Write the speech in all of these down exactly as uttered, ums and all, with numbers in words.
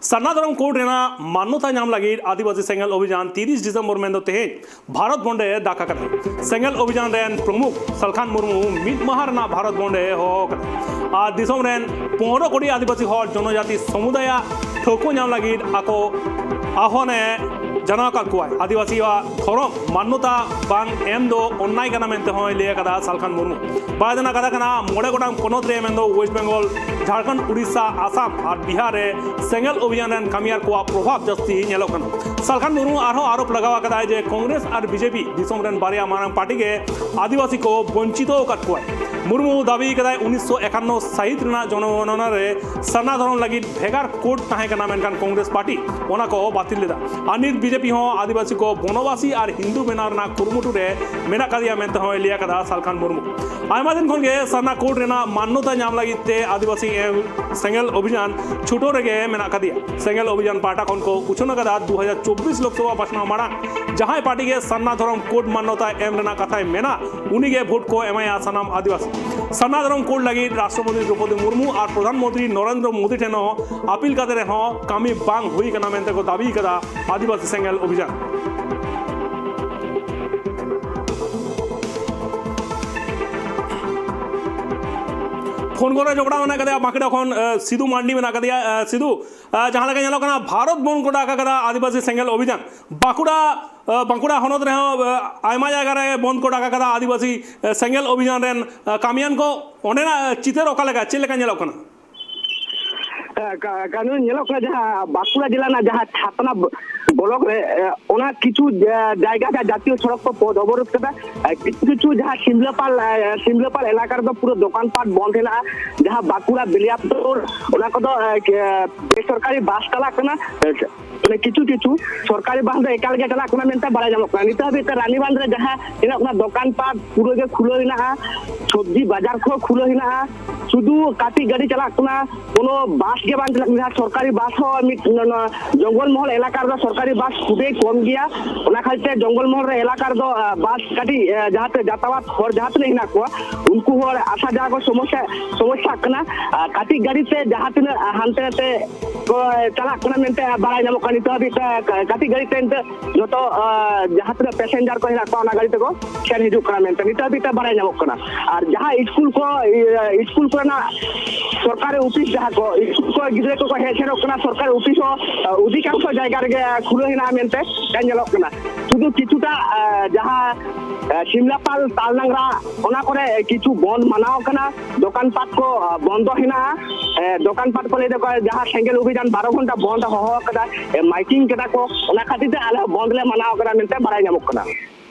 ᱥᱟᱨᱱᱟ ᱫᱷᱚᱨᱚᱢ ᱠᱳᱰ ᱨᱮᱱᱟᱜ ᱢᱟᱱᱱᱚᱛᱟ ᱧᱟᱢ ᱞᱟᱹᱜᱤᱫ ᱟᱹᱫᱤᱵᱟᱹᱥᱤ ᱥᱮᱸᱜᱮᱞ ᱚᱵᱷᱤᱡᱟᱱ ᱛᱤᱨᱤᱥ ᱰᱤᱥᱮᱢᱵᱚᱨ ᱢᱮᱱᱫᱚ ᱛᱮᱦᱮᱧ ᱵᱷᱟᱨᱚᱛ ᱵᱚᱱᱫᱷ ᱮ ᱰᱟᱠ ᱟᱠᱟᱫᱟ᱾ ᱥᱮᱸᱜᱮᱞ ᱚᱵᱷᱤᱡᱟᱱ ᱨᱮᱱ ᱯᱨᱚᱢᱩᱠᱷ ᱥᱟᱞᱠᱷᱟᱱ ᱢᱩᱨᱢᱩ ᱢᱤᱫ ᱢᱟᱦᱟ ᱨᱮᱱᱟᱜ ᱵᱷᱟᱨᱚᱛ ᱵᱚᱱᱫᱷ ᱮ ᱦᱚᱦᱚ ᱟᱠᱟᱫᱟ ᱟᱨ ᱫᱤᱥᱚᱢ ᱨᱮᱱ ᱯᱚᱱᱨᱚ ᱠᱳᱴᱤ ᱟᱹᱫᱤᱵᱟᱹᱥᱤ ᱦᱚᱲ ᱡᱚᱱᱚᱡᱟᱛᱤ ᱥᱚᱢᱩᱫᱟᱭᱟᱜ ᱴᱷᱟᱹᱣᱠᱟᱹ ᱧᱟᱢ ᱞᱟᱹᱜᱤᱫ ᱟᱠᱚ ᱟᱦᱣᱟᱱ ᱮ ᱡᱟᱱᱟᱣ ᱟᱠᱟᱫ ᱠᱚᱣᱟᱭ᱾ ᱟᱹᱫᱤᱵᱟᱹᱥᱤᱭᱟᱜ ᱫᱷᱚᱨᱚᱢ ᱢᱟᱱᱱᱚᱛᱟ ᱵᱟᱝ ᱮᱢ ᱫᱚ ᱚᱱᱱᱟᱭ ᱠᱟᱱᱟ ᱢᱮᱱᱛᱮ ᱦᱚᱸᱭ ᱞᱟᱹᱭ ᱟᱠᱟᱫᱟ ᱥᱟᱞᱠᱷᱟᱱ ᱢᱩᱨᱢᱩ᱾ ᱵᱟᱲᱟᱭ ᱛᱮᱱᱟᱜ ᱠᱟᱛᱷᱟ ᱠᱟᱱᱟ, ᱢᱚᱬᱮ ᱜᱚᱴᱟᱝ ᱯᱚᱱᱚᱛ ᱨᱮ ᱢᱮᱱᱫᱚ ᱳᱭᱮᱥᱴ ᱵᱮᱝᱜᱚᱞ, ᱡᱷᱟᱲᱠᱷᱚᱸᱰ, ᱩᱲᱤᱥᱥᱟ, ᱟᱥᱟᱢ ᱟᱨ ᱵᱤᱦᱟᱨ ᱨᱮ ᱥᱮᱸᱜᱮᱞ ᱚᱵᱷᱤᱡᱟᱱ ᱨᱮᱱ ᱠᱟᱹᱢᱤᱭᱟᱹᱨ ᱠᱚᱣᱟᱜ ᱯᱨᱚᱵᱷᱟᱵᱽ ᱡᱟᱹᱥᱛᱤ ᱧᱮᱞᱚᱜ ᱠᱟᱱᱟ᱾ ᱥᱟᱞᱠᱷᱟᱱ ᱢᱩᱨᱢᱩ ᱟᱨᱦᱚᱸ ᱟᱨᱳᱯ ᱞᱟᱜᱟᱣ ᱟᱠᱟᱫᱟᱭ ᱡᱮ ᱠᱚᱝᱜᱨᱮᱥ ᱟᱨ ᱵᱤᱡᱮᱯᱤ ᱫᱤᱥᱚᱢ ᱨᱮᱱ ᱵᱟᱨᱭᱟ ᱢᱟᱨᱟᱝ ᱯᱟᱨᱴᱤ ᱜᱮ ᱟᱹᱫᱤᱵᱟᱹᱥᱤ ᱠᱚ ᱵᱚᱧᱪᱤᱛᱚ ᱟᱠᱟᱫ ᱠᱚᱣᱟᱭ᱾ ᱢᱩᱨᱢᱩ ᱫᱟᱹᱵᱤ ᱠᱟᱫᱟᱭ ᱩᱱᱤᱥᱥᱚ ᱮᱠᱟᱱᱱᱚ ᱥᱟᱹᱦᱤᱛ ᱨᱮᱱᱟᱜ ᱡᱚᱱᱚᱜᱚᱱᱚᱱᱟ ᱨᱮ ᱥᱟᱨᱱᱟ ᱫᱷᱚᱨᱚᱢ ᱞᱟᱹᱜᱤᱫ ᱵᱷᱮᱜᱟᱨ ᱠᱳᱰ ᱛᱟᱦᱮᱸ ᱠᱟᱱᱟ, ᱢᱮᱱᱠᱷᱟᱱ ᱠᱚᱝᱜᱨᱮᱥ ᱯᱟᱨᱴᱤ ᱚᱱᱟ ᱠᱚ ᱵᱟᱹᱛᱤᱞ ᱞᱮᱫᱟ᱾ ᱟᱨ ᱱᱤᱛ ᱵᱤᱡᱮᱯᱤ ᱦᱚᱸ ᱟᱹᱫᱤᱵᱟᱹᱥᱤ ᱠᱚ ᱵᱚᱱᱚᱵᱟᱥᱤ ᱟᱨ ᱦᱤᱱᱫᱩ ᱵᱮᱱᱟᱣ ᱨᱮᱱᱟᱜ ᱠᱩᱨᱩᱢᱩᱴᱩ ᱨᱮ ᱢᱮᱱᱟᱜ ᱟᱠᱟᱫᱮᱭᱟ ᱢᱮᱱᱛᱮ ᱦᱚᱸᱭ ᱞᱟᱹᱭ ᱟᱠᱟᱫᱟ ᱥᱟᱞᱠᱷᱟᱱ ᱢᱩᱨᱢᱩ᱾ ᱟᱭᱢᱟ ᱫᱤᱱ ᱠᱷᱚᱱ ᱜᱮ ᱥᱟᱨᱱᱟ ᱠᱳᱰ ᱨᱮᱱᱟᱜ ᱢᱟᱱᱱᱚᱛᱟ ᱧᱟᱢ ᱞᱟᱹᱜᱤᱫ ᱛᱮ ᱟᱹᱫᱤᱵᱟᱹᱥᱤ ᱮᱢ ᱥᱮᱸᱜᱮᱞ ᱚᱵᱷᱤᱡᱟᱱ ᱪᱷᱩᱴᱟᱹᱣ ᱨᱮᱜᱮ ᱢᱮᱱᱟᱜ ᱟᱠᱟᱫᱮᱭᱟ᱾ ᱥᱮᱸᱜᱮᱞ ᱚᱵᱷᱤᱡᱟᱱ ᱯᱟᱦᱴᱟ ᱠᱷᱚᱱ ᱠᱚ ᱩᱪᱷᱟᱹᱱ ᱟᱠᱟᱫᱟ ᱫᱩ ᱦᱟᱡᱟᱨ ᱪᱚᱵᱵᱤᱥ ᱞᱳᱠᱥᱚᱵᱷᱟ ᱵᱟᱪᱷᱱᱟᱣ ᱢᱟᱲᱟᱝ ᱡᱟᱦᱟᱸᱭ ᱯᱟᱨᱴᱤ ᱜᱮ ᱥᱟᱨᱱᱟ ᱫᱷᱚᱨᱚᱢ ᱠᱳᱰ ᱢᱟᱱᱱᱚᱛᱟ ᱮᱢ ᱨᱮᱱᱟᱜ ᱠᱟᱛᱷᱟᱭ ᱢᱮᱱᱟ, ᱩᱱᱤᱜᱮ ᱵᱷᱳᱴ ᱠᱚ ᱮᱢᱟᱭᱟ ᱥᱟᱱᱟᱢ ᱟᱹᱫᱤᱵᱟᱹᱥᱤ᱾ ᱥᱟᱨᱱᱟ ᱫᱷᱚᱨᱚᱢ ᱠᱳᱰ ᱞᱟᱹᱜᱤᱫ ᱨᱟᱥᱴᱨᱚᱯᱚᱛᱤ ᱫᱨᱚᱯᱚᱫᱤ ᱢᱩᱨᱢᱩ ᱟᱨ ᱯᱨᱚᱫᱷᱟᱱ ᱢᱚᱱᱛᱨᱤ ᱱᱚᱨᱮᱱᱫᱨᱚ ᱢᱳᱫᱤ ᱴᱷᱮᱱ ᱦᱚᱸ ᱟᱯᱤᱞ ᱠᱟᱛᱮ ᱨᱮᱦᱚᱸ ᱠᱟᱹᱢᱤ ᱵᱟᱝ ᱦᱩᱭ ᱠᱟᱱᱟ ᱢᱮᱱᱛᱮ ᱠᱚ ᱫᱟᱹᱵᱤ ᱠᱟᱫᱟ ᱟᱹᱫᱤᱵᱟᱹᱥᱤ ᱥᱮᱸᱜᱮᱞ ᱚᱵᱷᱤᱡᱟᱱ᱾ ᱯᱷᱳᱱ ᱠᱚᱨᱮ ᱡᱚᱯᱲᱟᱣ ᱢᱮᱱᱟᱜ ᱠᱟᱫᱮᱭᱟ ᱵᱟᱸᱠᱩᱲᱟ ᱠᱷᱚᱱ, ᱟᱸ, ᱥᱤᱫᱩ ᱢᱟᱱᱰᱤ ᱢᱮᱱᱟᱜ ᱠᱟᱫᱮᱭᱟ᱾ ᱟᱸ, ᱥᱤᱫᱩ, ᱟᱸ, ᱡᱟᱦᱟᱸ ᱞᱮᱠᱟ ᱧᱮᱞᱚᱜ ᱠᱟᱱᱟ, ᱵᱷᱟᱨᱚᱛ ᱵᱚᱱᱫᱷ ᱠᱚ ᱰᱟᱠ ᱟᱠᱟᱫᱟ ᱟᱹᱫᱤᱵᱟᱹᱥᱤ ᱥᱮᱸᱜᱮᱞ ᱚᱵᱷᱤᱡᱟᱱ᱾ ᱵᱟᱸᱠᱩᱲᱟ, ᱟᱸ, ᱵᱟᱸᱠᱩᱲᱟ ᱦᱚᱱᱚᱛ ᱨᱮᱦᱚᱸ, ᱟᱸ, ᱟᱭᱢᱟ ᱡᱟᱭᱜᱟ ᱨᱮ ᱵᱚᱱᱫᱷ ᱠᱚ ᱰᱟᱠ ᱟᱠᱟᱫᱟ ᱟᱹᱫᱤᱵᱟᱹᱥᱤ, ᱟᱸ, ᱥᱮᱸᱜᱮᱞ ᱚᱵᱷᱤᱡᱟᱱ ᱨᱮᱱ, ᱟᱸ, ᱠᱟᱹᱢᱤᱭᱟᱱ ᱠᱚ᱾ ᱚᱸᱰᱮᱱᱟᱜ ᱪᱤᱛᱟᱹᱨ ᱚᱠᱟ ᱞᱮᱠᱟ, ᱪᱮᱫ ᱞᱮᱠᱟ ᱧᱮᱞᱚᱜ ᱠᱟᱱᱟ? ᱮ, ᱠᱟ-, ᱠᱟᱹᱱᱩᱱ ᱧᱮᱞᱚᱜ ᱠᱟᱱᱟ, ᱡᱟᱦᱟᱸ ᱵᱟᱸᱠᱩᱲᱟ ᱡᱮᱞᱟ ᱨᱮᱱᱟᱜ ᱡᱟᱦᱟᱸ ᱪᱷᱟᱛᱱᱟ ᱵ-, ᱵᱞᱚᱠ ᱨᱮ, ᱮ, ᱚᱱᱟ ᱠᱤᱪᱷᱩ ᱡᱟ-, ᱡᱟᱭᱜᱟ ᱡᱟᱦᱟᱸ ᱡᱟᱛᱤᱭᱚ ᱥᱚᱲᱚᱠ ᱠᱚ ᱯᱚᱫ ᱚᱵᱚᱨᱳᱫᱷ ᱠᱟᱫᱟ᱾ ᱮ, ᱠᱤᱪᱷᱩ ᱠᱤᱪᱷᱩ ᱡᱟᱦᱟᱸ ᱥᱤᱢᱞᱟᱹᱯᱟᱞ, ᱮ, ᱥᱤᱢᱞᱟᱹᱯᱟᱞ ᱮᱞᱟᱠᱟ ᱨᱮᱫᱚ ᱯᱩᱨᱟᱹ ᱫᱚᱠᱟᱱ ᱯᱟᱴ ᱵᱚᱱᱫ ᱦᱮᱱᱟᱜᱼᱟ᱾ ᱡᱟᱦᱟᱸ ᱵᱟᱸᱠᱩᱲᱟ ᱵᱮᱞᱤᱭᱟᱯᱛᱳᱲ, ᱚᱱᱟ ᱠᱚᱫᱚ, ᱮ, ᱠᱮ-, ᱵᱮᱥᱚᱨᱠᱟᱨᱤ ᱵᱟᱥ ᱪᱟᱞᱟᱜ ᱠᱟᱱᱟ᱾ ᱮ, ᱢᱟᱱᱮ ᱠᱤᱪᱷᱩ ᱠᱤᱪᱷᱩ ᱥᱚᱨᱠᱟᱨᱤ ᱵᱟᱥ ᱫᱚ ᱮᱠᱟᱞ ᱜᱮ ᱪᱟᱞᱟᱜ ᱠᱟᱱᱟ ᱢᱮᱱᱛᱮ ᱵᱟᱲᱟᱭ ᱧᱟᱢᱚᱜ ᱠᱟᱱᱟ᱾ ᱱᱤᱛᱚᱜ ᱦᱟᱹᱵᱤᱡ ᱛᱮ ᱨᱟᱱᱤᱵᱟᱸᱫᱷ ᱨᱮ ᱡᱟᱦᱟᱸ ᱛᱤᱱᱟᱹᱜ ᱚᱱᱟ ᱫᱚᱠᱟᱱ ᱯᱟᱴ ᱯᱩᱨᱟᱹ ᱜᱮ ᱠᱷᱩᱞᱟᱹᱣ ᱦᱮᱱᱟᱜᱼᱟ, ᱥᱚᱵᱽᱡᱤ ᱵᱟᱡᱟᱨ ᱠᱚᱦᱚᱸ ᱠᱷᱩᱞᱟᱹᱣ ᱦᱮᱱᱟᱜᱼᱟ᱾ ᱥᱩᱫᱷᱩ ᱠᱟᱹᱴᱤᱡ ᱜᱟᱹᱰᱤ ᱪᱟᱞᱟᱜ ᱠᱟᱱᱟ, ᱠᱳᱱᱳ ᱵᱟᱥ ᱜᱮ ᱵᱟᱝ ᱪᱟᱞᱟᱜ ᱠᱟᱱᱟ᱾ ᱥᱚᱨᱠᱟᱨᱤ ᱵᱟᱥ ᱦᱚᱸ ᱢᱤᱫ ᱱᱚ-, ᱱᱚ-, ᱡᱚᱝᱜᱚᱞ ᱢᱚᱦᱚᱞ ᱮᱞᱟᱠᱟ ᱨᱮᱫᱚ ᱥᱚᱨᱠᱟᱨᱤ ᱵᱟᱥ ᱠᱷᱩᱵᱮᱭ ᱠᱚᱢ ᱜᱮᱭᱟ᱾ ᱚᱱᱟ ᱠᱷᱟᱹᱛᱤᱨ ᱛᱮ ᱡᱚᱝᱜᱚᱞ ᱢᱚᱦᱚᱞ ᱨᱮ ᱮᱞᱟᱠᱟ ᱨᱮᱫᱚ, ᱟ, ᱵᱟᱥ ᱠᱟᱹᱴᱤᱡ, ᱟ, ᱡᱟᱦᱟᱸᱛᱮ ᱡᱟᱛᱟᱣᱟᱛ ᱦᱚᱲ ᱡᱟᱦᱟᱸ ᱛᱤᱱᱟᱹᱜ ᱦᱮᱱᱟᱜ ᱠᱚᱣᱟ, ᱩᱱᱠᱩ ᱦᱚᱲ ᱟᱥᱟ ᱡᱟᱦᱟᱸ ᱠᱚ ᱥᱚᱢᱚᱥᱥᱟ, ᱥᱚᱢᱚᱥᱥᱟᱜ ᱠᱟᱱᱟ᱾ ᱟ, ᱠᱟᱹᱴᱤᱡ ᱜᱟᱹᱰᱤ ᱛᱮ ᱡᱟᱦᱟᱸ ᱛᱤᱱᱟᱹᱜ, ᱟ, ᱦᱟᱱᱛᱮ ᱱᱟᱛᱮ ᱠᱚ, ᱟ, ᱪᱟᱞᱟᱜ ᱠᱟᱱᱟ ᱢᱮᱱᱛᱮ, ᱟ, ᱵᱟᱲᱟᱭ ᱧᱟᱢᱚᱜ ᱠᱟᱱᱟ᱾ ᱱᱤᱛᱚᱜ ᱦᱟᱹᱵᱤᱡ ᱛᱮ ᱠᱟ-, ᱠᱟᱹᱴᱤᱡ ᱜᱟᱹᱰᱤ ᱛᱮ ᱱᱤᱛᱚᱜ ᱡᱚᱛᱚ, ᱟ, ᱡᱟᱦᱟᱸ ᱛᱤᱱᱟᱹᱜ passenger ᱠᱚ ᱦᱮᱱᱟᱜ ᱠᱚᱣᱟ, ᱚᱱᱟ ᱜᱟᱹᱰᱤ ᱛᱮᱠᱚ ᱥᱮᱱ ᱦᱤᱡᱩᱜ ᱠᱟᱱᱟ ᱢᱮᱱᱛᱮ ᱱᱤᱛᱚᱜ ᱦᱟᱹᱵᱤᱡ ᱛᱮ ᱵᱟᱲᱟᱭ ᱧᱟᱢᱚᱜ ᱠᱟᱱᱟ᱾ ᱟᱨ ᱡᱟᱦᱟᱸ ᱤᱥᱠᱩᱞ ᱠᱚ, ᱤᱭᱟᱹ, ᱤᱥᱠᱩᱞ ᱠᱚᱨᱮᱱᱟᱜ ᱥᱚᱨᱠᱟᱨᱤ ᱚᱯᱷᱤᱥ ᱡᱟᱦᱟᱸ ᱠᱚ, ᱤᱥᱠᱩᱞ ᱠᱚ ᱜᱤᱫᱽᱨᱟᱹ ᱠᱚᱠᱚ ᱦᱮᱡ ᱥᱮᱱᱚᱜ ᱠᱟᱱᱟ, ᱥᱚᱨᱠᱟᱨᱤ ᱚᱯᱷᱤᱥ ᱦᱚᱸ, ᱟ, ᱚᱫᱷᱤᱠᱟᱝᱥᱚ ᱡᱟᱭᱜᱟ ᱨᱮᱜᱮ ᱠᱷᱩᱞᱟᱹᱣ ᱦᱮᱱᱟᱜᱼᱟ ᱢᱮᱱᱛᱮ ᱧᱮᱞᱚᱜ ᱠᱟᱱᱟ᱾ ᱥᱩᱫᱷᱩ ᱠᱤᱪᱷᱩᱴᱟ, ᱟ, ᱡᱟᱦᱟᱸ, ᱟ, ᱥᱤᱢᱞᱟᱯᱟᱞ, ᱛᱟᱞᱰᱟᱝᱨᱟ, ᱚᱱᱟ ᱠᱚᱨᱮ ᱠᱤᱪᱷᱩ ᱵᱚᱱᱫ ᱢᱟᱱᱟᱣ ᱠᱟᱱᱟ, ᱫᱚᱠᱟᱱ ᱯᱟᱴ ᱠᱚ, ᱟ, ᱵᱚᱱᱫᱚ ᱦᱮᱱᱟᱜᱼᱟ᱾ ᱮ, ᱫᱚᱠᱟᱱ ᱯᱟᱴ ᱠᱚ ᱞᱟᱹᱭ ᱫᱟᱠᱚ ᱡᱟᱦᱟᱸ ᱥᱮᱸᱜᱮᱞ ᱚᱵᱷᱤᱡᱟᱱ ᱵᱟᱨᱚ ᱜᱷᱚᱱᱴᱟ ᱵᱚᱱᱫ ᱦᱚᱦᱚ ᱟᱠᱟᱫᱟ, ᱮ, ᱢᱟᱭᱠᱤᱝ ᱠᱮᱫᱟ ᱠᱚ, ᱚᱱᱟ ᱠᱷᱟᱹᱛᱤᱨ ᱛᱮ ᱟᱞᱮ ᱦᱚᱸ ᱵᱚᱱᱫ ᱞᱮ ᱢᱟᱱᱟᱣ ᱠᱟᱫᱟ ᱢᱮᱱᱛᱮ ᱵᱟᱲᱟᱭ ᱧᱟᱢᱚᱜ ᱠᱟᱱᱟ᱾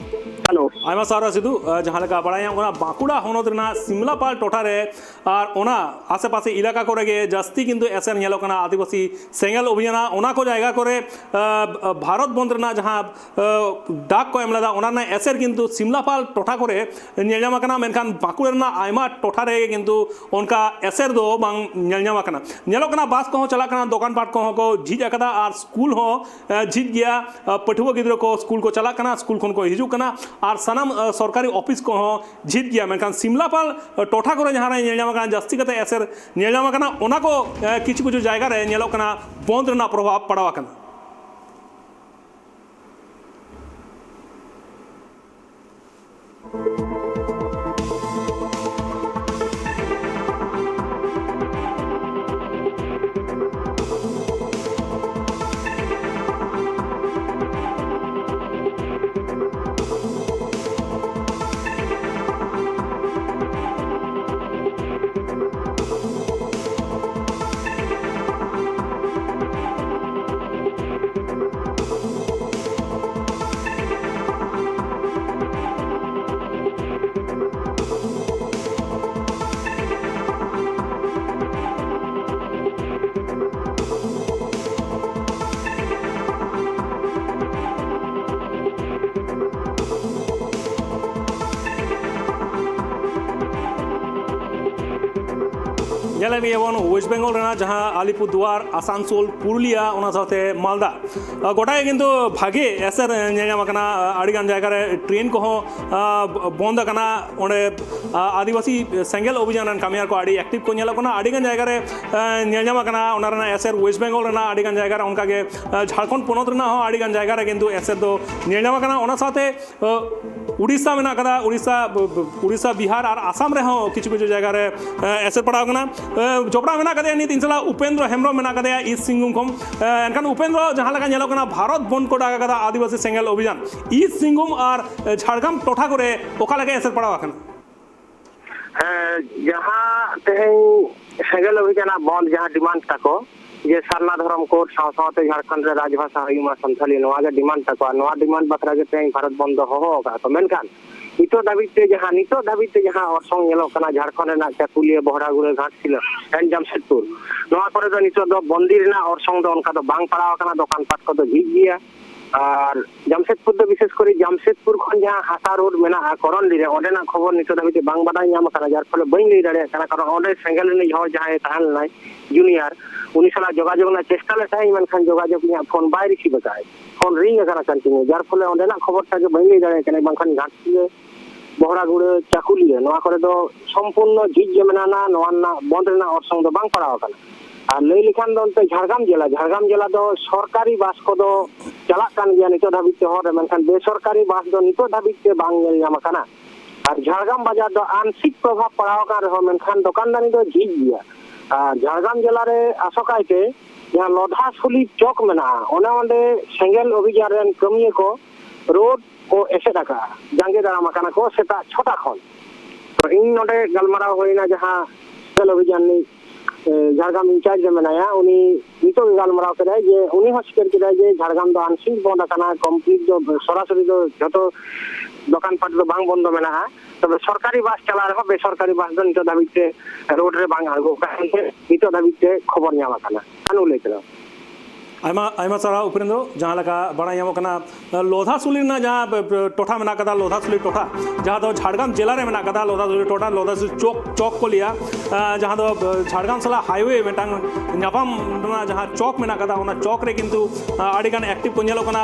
ᱦᱮᱞᱳ᱾ ᱟᱭᱢᱟ ᱥᱟᱨᱦᱟᱣ ᱥᱤᱫᱩ᱾ ᱟ, ᱡᱟᱦᱟᱸ ᱞᱮᱠᱟ ᱵᱟᱲᱟᱭ ᱧᱟᱢᱚᱜ ᱠᱟᱱᱟ, ᱵᱟᱸᱠᱩᱲᱟ ᱦᱚᱱᱚᱛ ᱨᱮᱱᱟᱜ ᱥᱤᱢᱞᱟᱯᱟᱞ ᱴᱚᱴᱷᱟ ᱨᱮ ᱟᱨ ᱚᱱᱟ ᱟᱥᱮ ᱯᱟᱥᱮ ᱮᱞᱟᱠᱟ ᱠᱚᱨᱮ ᱜᱮ ᱡᱟᱹᱥᱛᱤ ᱠᱤᱱᱛᱩ ᱮᱥᱮᱨ ᱧᱮᱞᱚᱜ ᱠᱟᱱᱟ ᱟᱹᱫᱤᱵᱟᱹᱥᱤ ᱥᱮᱸᱜᱮᱞ ᱚᱵᱷᱤᱭᱟᱱ᱾ ᱚᱱᱟ ᱠᱚ ᱡᱟᱭᱜᱟ ᱠᱚᱨᱮ, ᱟ, ᱵᱷᱟᱨᱚᱛ ᱵᱚᱱᱫ ᱨᱮᱱᱟᱜ ᱡᱟᱦᱟᱸ, ᱟ, ᱰᱟᱠ ᱠᱚ ᱮᱢ ᱞᱮᱫᱟ, ᱚᱱᱟ ᱨᱮᱱᱟᱜ ᱮᱥᱮᱨ ᱠᱤᱱᱛᱩ ᱥᱤᱢᱞᱟᱯᱟᱞ ᱴᱚᱴᱷᱟ ᱠᱚᱨᱮ ᱧᱮᱞ ᱧᱟᱢ ᱟᱠᱟᱱᱟ, ᱢᱮᱱᱠᱷᱟᱱ ᱵᱟᱸᱠᱩᱲᱟ ᱨᱮᱱᱟᱜ ᱟᱭᱢᱟ ᱴᱚᱴᱷᱟ ᱨᱮ ᱠᱤᱱᱛᱩ ᱚᱱᱠᱟ ᱮᱥᱮᱨ ᱫᱚ ᱵᱟᱝ ᱧᱮᱞ ᱧᱟᱢ ᱟᱠᱟᱱᱟ᱾ ᱧᱮᱞᱚᱜ ᱠᱟᱱᱟ, ᱵᱟᱥ ᱠᱚᱦᱚᱸ ᱪᱟᱞᱟᱜ ᱠᱟᱱᱟ, ᱫᱚᱠᱟᱱ ᱯᱟᱴ ᱠᱚᱦᱚᱸ ᱠᱚ ᱡᱷᱤᱡ ᱟᱠᱟᱫᱟ ᱟᱨ ᱥᱠᱩᱞ ᱦᱚᱸ, ᱟ, ᱡᱷᱤᱡ ᱜᱮᱭᱟ᱾ ᱟ, ᱯᱟᱹᱴᱷᱩᱣᱟᱹ ᱜᱤᱫᱽᱨᱟᱹ ᱠᱚ ᱥᱠᱩᱞ ᱠᱚ ᱪᱟᱞᱟᱜ ᱠᱟᱱᱟ, ᱥᱠᱩᱞ ᱠᱷᱚᱱ ᱠᱚ ᱦᱤᱡᱩᱜ ᱠᱟᱱᱟ, ᱟᱨ ᱥᱟᱱᱟᱢ, ᱟ, ᱥᱚᱨᱠᱟᱨᱤ ᱚᱯᱷᱤᱥ ᱠᱚᱦᱚᱸ ᱡᱷᱤᱡ ᱜᱮᱭᱟ᱾ ᱢᱮᱱᱠᱷᱟᱱ ᱥᱤᱢᱞᱟᱯᱟᱞ, ᱟ, ᱴᱚᱴᱷᱟ ᱠᱚᱨᱮ ᱡᱟᱦᱟᱸ ᱨᱮ ᱧᱮᱞ ᱧᱟᱢ ᱟᱠᱟᱱᱟ, ᱡᱟᱹᱥᱛᱤ ᱠᱟᱛᱮ ᱮᱥᱮᱨ ᱧᱮᱞ ᱧᱟᱢ ᱟᱠᱟᱱᱟ, ᱚᱱᱟ ᱠᱚ, ᱟ, ᱠᱤᱪᱷᱩ ᱠᱤᱪᱷᱩ ᱡᱟᱭᱜᱟ ᱨᱮ ᱧᱮᱞᱚᱜ ᱠᱟᱱᱟ, ᱵᱚᱱᱫ ᱨᱮᱱᱟᱜ ᱯᱨᱚᱵᱷᱟᱵᱽ ᱯᱟᱲᱟᱣ ᱟᱠᱟᱱᱟ᱾ ᱧᱮᱞᱮᱫ ᱜᱮᱭᱟᱵᱚᱱ ᱳᱭᱮᱥᱴ ᱵᱮᱝᱜᱚᱞ ᱨᱮᱱᱟᱜ ᱡᱟᱦᱟᱸ ᱟᱞᱤᱯᱩᱨᱫᱩᱣᱟᱨ, ᱟᱥᱟᱱᱥᱳᱞ, ᱯᱩᱨᱩᱞᱤᱭᱟ, ᱚᱱᱟ ᱥᱟᱶᱛᱮ ᱢᱟᱞᱫᱟ, ᱟᱨ ᱜᱚᱴᱟ ᱜᱮ ᱠᱤᱱᱛᱩ ᱵᱷᱟᱜᱮ ᱮᱥᱮᱨ ᱧᱮᱞ ᱧᱟᱢ ᱟᱠᱟᱱᱟ᱾ ᱟᱹᱰᱤᱜᱟᱱ ᱡᱟᱭᱜᱟ ᱨᱮ ᱴᱨᱮᱱ ᱠᱚᱦᱚᱸ ᱟᱸ, ᱵᱚᱱᱫ ᱟᱠᱟᱱᱟ᱾ ᱚᱸᱰᱮ ᱟᱸ, ᱟᱹᱫᱤᱵᱟᱹᱥᱤ ᱥᱮᱸᱜᱮᱞ ᱚᱵᱷᱤᱡᱟᱱ ᱨᱮᱱ ᱠᱟᱹᱢᱤᱭᱟᱹ ᱠᱚ ᱟᱹᱰᱤ ᱮᱠᱴᱤᱵᱷ ᱠᱚ ᱧᱮᱞᱚᱜ ᱠᱟᱱᱟ᱾ ᱟᱹᱰᱤᱜᱟᱱ ᱡᱟᱭᱜᱟ ᱨᱮ ᱟᱸ, ᱧᱮᱞ ᱧᱟᱢ ᱟᱠᱟᱱᱟ ᱚᱱᱟ ᱨᱮᱱᱟᱜ ᱮᱥᱮᱨ᱾ ᱳᱭᱮᱥᱴ ᱵᱮᱝᱜᱚᱞ ᱨᱮᱱᱟᱜ ᱟᱹᱰᱤᱜᱟᱱ ᱡᱟᱭᱜᱟ ᱨᱮ ᱚᱱᱠᱟᱜᱮ ᱟᱸ, ᱡᱷᱟᱲᱠᱷᱚᱸᱰ ᱯᱚᱱᱚᱛ ᱨᱮᱱᱟᱜ ᱦᱚᱸ ᱟᱹᱰᱤᱜᱟᱱ ᱡᱟᱭᱜᱟ ᱨᱮ ᱠᱤᱱᱛᱩ ᱮᱥᱮᱨ ᱫᱚ ᱧᱮᱞ ᱧᱟᱢ ᱟᱠᱟᱱᱟ᱾ ᱚᱱᱟ ᱥᱟᱶᱛᱮ ᱟᱸ, ᱩᱲᱤᱥᱥᱟ ᱢᱮᱱᱟᱜ ᱟᱠᱟᱫᱟ, ᱩᱲᱤᱥᱥᱟ, ᱩᱲᱤᱥᱥᱟ, ᱵᱤᱦᱟᱨ ᱟᱨ ᱟᱥᱟᱢ ᱨᱮᱦᱚᱸ ᱠᱤᱪᱷᱩ ᱠᱤᱪᱷᱩ ᱡᱟᱭᱜᱟ ᱨᱮ ᱟᱸ, ᱮᱥᱮᱨ ᱯᱟᱲᱟᱣ ᱟᱠᱟᱱᱟ᱾ ᱟᱸ, ᱡᱚᱯᱲᱟᱣ ᱢᱮᱱᱟᱜ ᱟᱠᱟᱫᱮᱭᱟ ᱱᱤᱛ ᱤᱧ ᱥᱟᱞᱟᱜ ᱩᱯᱮᱱᱫᱨᱚ ᱦᱮᱢᱵᱨᱚᱢ ᱢᱮᱱᱟᱜ ᱟᱠᱟᱫᱮᱭᱟ ᱤᱥᱴ ᱥᱤᱝᱵᱷᱩᱢ ᱠᱷᱚᱱ᱾ ᱟᱸ, ᱮᱱᱠᱷᱟᱱ ᱩᱯᱮᱱᱫᱨᱚ, ᱡᱟᱦᱟᱸ ᱞᱮᱠᱟ ᱧᱮᱞᱚᱜ ᱠᱟᱱᱟ ᱵᱷᱟᱨᱚᱛ ᱵᱚᱱᱫᱷ ᱠᱚ ᱰᱟᱠ ᱟᱠᱟᱫᱟ ᱟᱹᱫᱤᱵᱟᱹᱥᱤ ᱥᱮᱸᱜᱮᱞ ᱚᱵᱷᱤᱡᱟᱱ, ᱤᱥᱴ ᱥᱤᱝᱵᱷᱩᱢ ᱟᱨ ᱡᱷᱟᱲᱜᱨᱟᱢ ᱴᱚᱴᱷᱟ ᱠᱚᱨᱮ ᱚᱠᱟ ᱞᱮᱠᱟ ᱮᱥᱮᱨ ᱯᱟᱲᱟᱣ ᱟᱠᱟᱱᱟ? ᱦᱮᱸ, ᱡᱟᱦᱟᱸ ᱛᱮᱦᱮᱧ ᱥᱮᱸᱜᱮᱞ ᱚᱵᱷᱤᱡᱟᱱᱟᱜ ᱵᱚᱱᱫ ᱡᱟᱦᱟᱸ ᱰᱤᱢᱟᱱᱰ ᱛᱟᱠᱚ, ᱡᱮ ᱥᱟᱨᱱᱟ ᱫᱷᱚᱨᱚᱢ ᱠᱳᱰ ᱥᱟᱶ ᱥᱟᱶᱛᱮ ᱡᱷᱟᱲᱠᱷᱚᱸᱰ ᱨᱮ ᱨᱟᱡᱽᱵᱷᱟᱥᱟ ᱦᱩᱭᱩᱜ ᱢᱟ ᱥᱟᱱᱛᱷᱟᱞᱤ, ᱱᱚᱣᱟ ᱜᱮ ᱰᱤᱢᱟᱱᱰ ᱛᱟᱠᱚ᱾ ᱟᱨ ᱱᱚᱣᱟ ᱰᱤᱢᱟᱱᱰ ᱵᱟᱠᱷᱨᱟ ᱜᱮ ᱛᱮᱦᱮᱧ ᱵᱷᱟᱨᱚᱛ ᱵᱚᱱᱫ ᱫᱚ ᱦᱚᱦᱚ ᱟᱠᱟᱫ ᱠᱚ᱾ ᱢᱮᱱᱠᱷᱟᱱ ᱱᱤᱛᱚᱜ ᱫᱷᱟᱹᱵᱤᱡ ᱛᱮ ᱡᱟᱦᱟᱸ, ᱱᱤᱛᱚᱜ ᱫᱷᱟᱹᱵᱤᱡ ᱛᱮ ᱡᱟᱦᱟᱸ ᱚᱨᱥᱚᱝ ᱧᱮᱞᱚᱜ ᱠᱟᱱᱟ ᱡᱷᱟᱲᱠᱷᱚᱸᱰ ᱨᱮᱱᱟᱜ ᱪᱟᱠᱩᱞᱤᱭᱟᱹ, ᱵᱚᱦᱲᱟᱜᱩᱲᱟᱹ, ᱜᱷᱟᱴᱥᱤᱞᱟᱹ, and ᱡᱟᱢᱥᱮᱫᱽᱯᱩᱨ, ᱱᱚᱣᱟ ᱠᱚᱨᱮ ᱫᱚ ᱱᱤᱛᱚᱜ ᱫᱚ ᱵᱚᱱᱫᱤ ᱨᱮᱱᱟᱜ ᱚᱨᱥᱚᱝ ᱫᱚ ᱚᱱᱠᱟ ᱫᱚ ᱵᱟᱝ ᱯᱟᱲᱟᱣ ᱟᱠᱟᱱᱟ᱾ ᱫᱚᱠᱟᱱ ᱯᱟᱴ ᱠᱚᱫᱚ ᱡᱷᱤᱡ ᱜᱮᱭᱟ᱾ ᱟᱨ ᱡᱟᱢᱥᱮᱫᱽᱯᱩᱨ ᱫᱚ ᱵᱤᱥᱮᱥ ᱠᱚᱨᱮ ᱡᱟᱢᱥᱮᱫᱽᱯᱩᱨ ᱠᱷᱚᱱ ᱡᱟᱦᱟᱸ ᱦᱟᱥᱟ ᱨᱳᱰ ᱢᱮᱱᱟᱜᱼᱟ ᱠᱚᱨᱚᱱᱰᱤ ᱨᱮ, ᱚᱸᱰᱮᱱᱟᱜ ᱠᱷᱚᱵᱚᱨ ᱱᱤᱛᱚᱜ ᱫᱷᱟᱹᱵᱤᱡ ᱛᱮ ᱵᱟᱝ ᱵᱟᱰᱟᱭ ᱧᱟᱢ ᱟᱠᱟᱱᱟ, ᱡᱟᱨ ᱯᱷᱚᱞᱮ ᱵᱟᱹᱧ ᱞᱟᱹᱭ ᱫᱟᱲᱮᱭᱟᱜ ᱠᱟᱱᱟ᱾ ᱠᱟᱨᱚᱱ ᱚᱸᱰᱮ ᱥᱮᱸᱜᱮᱞ ᱨᱤᱱᱤᱡ ᱦᱚᱲ ᱡᱟᱦᱟᱸᱭ ᱛᱟᱦᱮᱸ ᱞᱮᱱᱟᱭ, ᱡᱩᱱᱤᱭᱟᱨ, ᱩᱱᱤ ᱥᱟᱞᱟᱜ ᱡᱳᱜᱟᱡᱳᱜᱽ ᱨᱮᱱᱟᱜ ᱪᱮᱥᱴᱟ ᱞᱮᱫ ᱛᱟᱦᱮᱸᱫ, ᱢᱮᱱᱠᱷᱟᱱ ᱡᱳᱜᱟᱡᱳᱜᱽ ᱤᱧᱟᱹᱜ ᱯᱷᱳᱱ ᱵᱟᱭ ᱨᱤᱥᱤᱵᱷ ᱟᱠᱟᱫᱼᱟᱭ᱾ ᱯᱷᱳᱱ ᱨᱤᱝ ᱟᱠᱟᱱᱟ ᱠᱚᱱᱴᱤᱱᱤᱭᱩ, ᱡᱟᱨ ᱯᱷᱚᱞᱮ ᱚᱸᱰᱮᱱᱟᱜ ᱠᱷᱚᱵᱚᱨ ᱴᱟᱜ ᱜᱮ ᱵᱟᱹᱧ ᱞᱟᱹᱭ ᱫᱟᱲᱮᱭᱟᱜ ᱠᱟᱱᱟ᱾ ᱵᱟᱝᱠᱷᱟᱱ ᱜᱷᱟᱴᱥᱤᱞᱟᱹ, ᱵᱚᱦᱲᱟᱜᱩᱲᱟᱹ, ᱪᱟᱠᱩᱞᱤᱭᱟᱹ, ᱱᱚᱣᱟ ᱠᱚᱨᱮ ᱫᱚ ᱥᱚᱢᱯᱩᱨᱱᱚ ᱡᱷᱤᱡ ᱜᱮ ᱢᱮᱱᱟᱜᱼᱟ, ᱱᱚᱣᱟ ᱨᱮᱱᱟᱜ ᱵᱚᱱᱫ ᱨᱮᱱᱟᱜ ᱚᱨᱥᱚᱝ ᱫᱚ ᱵᱟᱝ ᱯᱟᱲᱟᱣ ᱟᱠᱟᱱᱟ᱾ ᱟᱨ ᱞᱟᱹᱭ ᱞᱮᱠᱷᱟᱱ ᱫᱚ ᱚᱱᱛᱮ ᱡᱷᱟᱲᱜᱨᱟᱢ ᱡᱮᱞᱟ, ᱡᱷᱟᱲᱜᱨᱟᱢ ᱡᱮᱞᱟ ᱫᱚ ᱥᱚᱨᱠᱟᱨᱤ ᱵᱟᱥ ᱠᱚᱫᱚ ᱪᱟᱞᱟᱜ ᱠᱟᱱ ᱜᱮᱭᱟ ᱱᱤᱛᱚᱜ ᱫᱷᱟᱹᱵᱤᱡ ᱛᱮ ᱦᱚᱨ ᱨᱮ, ᱢᱮᱱᱠᱷᱟᱱ ᱵᱮᱥᱚᱨᱠᱟᱨᱤ ᱵᱟᱥ ᱫᱚ ᱱᱤᱛᱚᱜ ᱫᱷᱟᱹᱵᱤᱡ ᱛᱮ ᱵᱟᱝ ᱧᱮᱞ ᱧᱟᱢ ᱟᱠᱟᱱᱟ᱾ ᱟᱨ ᱡᱷᱟᱲᱜᱨᱟᱢ ᱵᱟᱡᱟᱨ ᱫᱚ ᱟᱝᱥᱤᱠ ᱯᱨᱚᱵᱷᱟᱵᱽ ᱯᱟᱲᱟᱣ ᱟᱠᱟᱱ ᱨᱮᱦᱚᱸ, ᱢᱮᱱᱠᱷᱟᱱ ᱫᱚᱠᱟᱱ ᱫᱟᱹᱱᱤ ᱫᱚ ᱡᱷᱤᱡ ᱜᱮᱭᱟ᱾ ᱟᱨ ᱡᱷᱟᱲᱜᱨᱟᱢ ᱡᱮᱞᱟ ᱨᱮ ᱟᱥᱚᱠᱟᱭᱛᱮ ᱡᱟᱦᱟᱸ ᱞᱚᱫᱷᱟᱥᱩᱞᱤ ᱪᱚᱠ ᱢᱮᱱᱟᱜᱼᱟ, ᱚᱱᱮ ᱚᱸᱰᱮ ᱥᱮᱸᱜᱮᱞ ᱚᱵᱷᱤᱡᱟᱱ ᱨᱮᱱ ᱠᱟᱹᱢᱤᱭᱟᱹ ᱠᱚ ᱨᱳᱰ ᱠᱚ ᱮᱥᱮᱫ ᱟᱠᱟᱫᱼᱟ, ᱡᱟᱸᱜᱮ ᱫᱟᱨᱟᱢ ᱟᱠᱟᱱᱟ ᱠᱚ ᱥᱮᱛᱟᱜ ᱪᱷᱚᱴᱟ ᱠᱷᱚᱱ᱾ ᱛᱚ, ᱤᱧ ᱱᱚᱰᱮ ᱜᱟᱞᱢᱟᱨᱟᱣ ᱦᱩᱭᱱᱟ ᱡᱟᱦᱟᱸ ᱥᱮᱸᱜᱮᱞ ᱚᱵᱷᱤᱡᱟᱱ ᱨᱤᱱᱤᱡ, ᱮ, ᱡᱷᱟᱲᱜᱨᱟᱢ ᱤᱱᱪᱟᱨᱡᱽ ᱨᱮ ᱢᱮᱱᱟᱭᱟ, ᱩᱱᱤ ᱱᱤᱛᱚᱜ ᱜᱮ ᱜᱟᱞᱢᱟᱨᱟᱣ ᱠᱮᱫᱟᱭ ᱡᱮ ᱩᱱᱤ ᱦᱚᱸ ᱥᱤᱠᱟᱹᱨ ᱠᱮᱫᱟᱭ ᱡᱮ ᱡᱷᱟᱲᱜᱨᱟᱢ ᱫᱚ ᱟᱝᱥᱤᱠ ᱵᱚᱱᱫ ᱟᱠᱟᱱᱟ, ᱠᱚᱢᱯᱞᱤᱴ ᱫᱚ, ᱥᱚᱨᱟᱥᱚᱨᱤ ᱫᱚ ᱡᱷᱚᱛᱚ ᱫᱚᱠᱟᱱ ᱯᱟᱴ ᱫᱚ ᱵᱟᱝ ᱵᱚᱱᱫᱚ ᱢᱮᱱᱟᱜᱼᱟ, ᱛᱚᱵᱮ ᱥᱚᱨᱠᱟᱨᱤ ᱵᱟᱥ ᱪᱟᱞᱟᱜ ᱨᱮᱦᱚᱸ ᱵᱮᱥᱚᱨᱠᱟᱨᱤ ᱵᱟᱥ ᱫᱚ ᱱᱤᱛᱚᱜ ᱫᱷᱟᱹᱵᱤᱡ ᱛᱮ ᱨᱳᱰ ᱨᱮ ᱵᱟᱝ ᱟᱬᱜᱚ ᱟᱠᱟᱱᱟ ᱢᱮᱱᱛᱮ ᱱᱤᱛᱚᱜ ᱫᱷᱟᱹᱵᱤᱡ ᱛᱮ ᱠᱷᱚᱵᱚᱨ ᱧᱟᱢ ᱟᱠᱟᱱᱟ᱾ ᱟᱱᱩ ᱞᱟᱹᱭ ᱠᱮᱫᱟ᱾ ᱟᱭᱢᱟ ᱟᱭᱢᱟ ᱥᱟᱨᱦᱟᱣ ᱩᱯᱮᱱᱫᱨᱚ᱾ ᱡᱟᱦᱟᱸ ᱞᱮᱠᱟ ᱵᱟᱲᱟᱭ ᱧᱟᱢᱚᱜ ᱠᱟᱱᱟ, ᱞᱚᱫᱷᱟᱥᱩᱞᱤ ᱨᱮᱱᱟᱜ ᱡᱟᱦᱟᱸ ᱴᱚᱴᱷᱟ ᱢᱮᱱᱟᱜ ᱠᱟᱫᱟ, ᱞᱚᱫᱷᱟᱥᱩᱞᱤ ᱴᱚᱴᱷᱟ, ᱡᱟᱦᱟᱸ ᱫᱚ ᱡᱷᱟᱲᱜᱨᱟᱢ ᱡᱮᱞᱟ ᱨᱮ ᱢᱮᱱᱟᱜ ᱠᱟᱫᱟ, ᱞᱚᱫᱷᱟᱥᱩᱞᱤ ᱴᱚᱴᱷᱟ, ᱞᱚᱫᱷᱟᱥᱩᱞᱤ ᱪᱚᱠ, ᱪᱚᱠ ᱠᱚ ᱞᱟᱹᱭᱟ, ᱡᱟᱦᱟᱸ ᱫᱚ ᱡᱷᱟᱲᱜᱨᱟᱢ ᱥᱟᱞᱟᱜ ᱦᱟᱭᱣᱮ ᱢᱤᱫᱴᱟᱝ ᱧᱟᱯᱟᱢ ᱨᱮᱱᱟᱜ ᱡᱟᱦᱟᱸ ᱪᱚᱠ ᱢᱮᱱᱟᱜ ᱠᱟᱫᱟ, ᱚᱱᱟ ᱪᱚᱠ ᱨᱮ ᱠᱤᱱᱛᱩ ᱟᱹᱰᱤᱜᱟᱱ ᱮᱠᱴᱤᱵᱷ ᱠᱚ ᱧᱮᱞᱚᱜ ᱠᱟᱱᱟ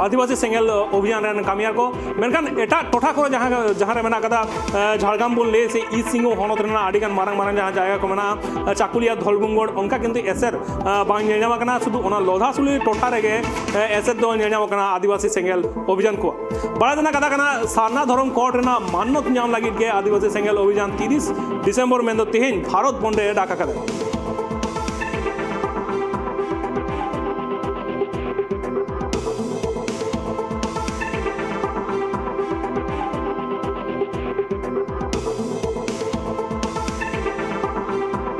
ᱟᱹᱫᱤᱵᱟᱹᱥᱤ ᱥᱮᱸᱜᱮᱞ ᱚᱵᱷᱤᱡᱟᱱ ᱨᱮᱱ ᱠᱟᱹᱢᱤᱭᱟᱹ ᱠᱚ᱾ ᱢᱮᱱᱠᱷᱟᱱ ᱮᱴᱟᱜ ᱴᱚᱴᱷᱟ ᱠᱚᱨᱮ ᱡᱟᱦᱟᱸ ᱡᱟᱦᱟᱸ ᱨᱮ ᱢᱮᱱᱟᱜ ᱠᱟᱫᱟ, ᱡᱷᱟᱲᱜᱨᱟᱢ ᱵᱚᱱ ᱞᱟᱹᱭ ᱥᱮ ᱤᱥᱴ ᱥᱤᱝᱵᱷᱩᱢ ᱦᱚᱱᱚᱛ ᱨᱮᱱᱟᱜ ᱟᱹᱰᱤᱜᱟᱱ ᱢᱟᱨᱟᱝ ᱢᱟᱨᱟᱝ ᱡᱟᱦᱟᱸ ᱡᱟᱭᱜᱟ ᱠᱚ ᱢᱮᱱᱟᱜᱼᱟ, ᱪᱟᱠᱩᱞᱤᱭᱟ, ᱫᱷᱚᱞᱵᱷᱩᱢᱜᱚᱲ, ᱚᱱᱠᱟ ᱠᱤᱱᱛᱩ ᱮᱥᱮᱨ ᱵᱟᱝ ᱧᱮᱞ ᱧᱟᱢ ᱟᱠᱟᱱᱟ᱾ ᱥᱩᱫᱷᱩ ᱚᱱᱟ ᱞᱚᱫᱷᱟᱥᱩᱞᱤ ᱴᱚᱴᱷᱟ ᱨᱮᱜᱮ ᱮᱥᱮᱨ ᱫᱚ ᱧᱮᱞ ᱧᱟᱢ ᱟᱠᱟᱱᱟ ᱟᱹᱫᱤᱵᱟᱹᱥᱤ ᱥᱮᱸᱜᱮᱞ ᱚᱵᱷᱤᱡᱟᱱ ᱠᱚᱣᱟᱜ᱾ ᱵᱟᱲᱟᱭ ᱛᱮᱱᱟᱜ ᱠᱟᱛᱷᱟ ᱠᱟᱱᱟ, ᱥᱟᱨᱱᱟ ᱫᱷᱚᱨᱚᱢ ᱠᱳᱰ ᱨᱮᱱᱟᱜ ᱢᱟᱱᱱᱚᱛ ᱧᱟᱢ ᱞᱟᱹᱜᱤᱫ ᱜᱮ ᱟᱹᱫᱤᱵᱟᱹᱥᱤ ᱥᱮᱸᱜᱮᱞ ᱚᱵᱷᱤᱡᱟᱱ ᱛᱤᱨᱤᱥ ᱰᱤᱥᱮᱢᱵᱚᱨ, ᱢᱮᱱᱫᱚ ᱛᱮᱦᱮᱧ, ᱵᱷᱟᱨᱚᱛ ᱵᱚᱱᱫᱷ ᱮ ᱰᱟᱠ ᱟᱠᱟᱫᱟ᱾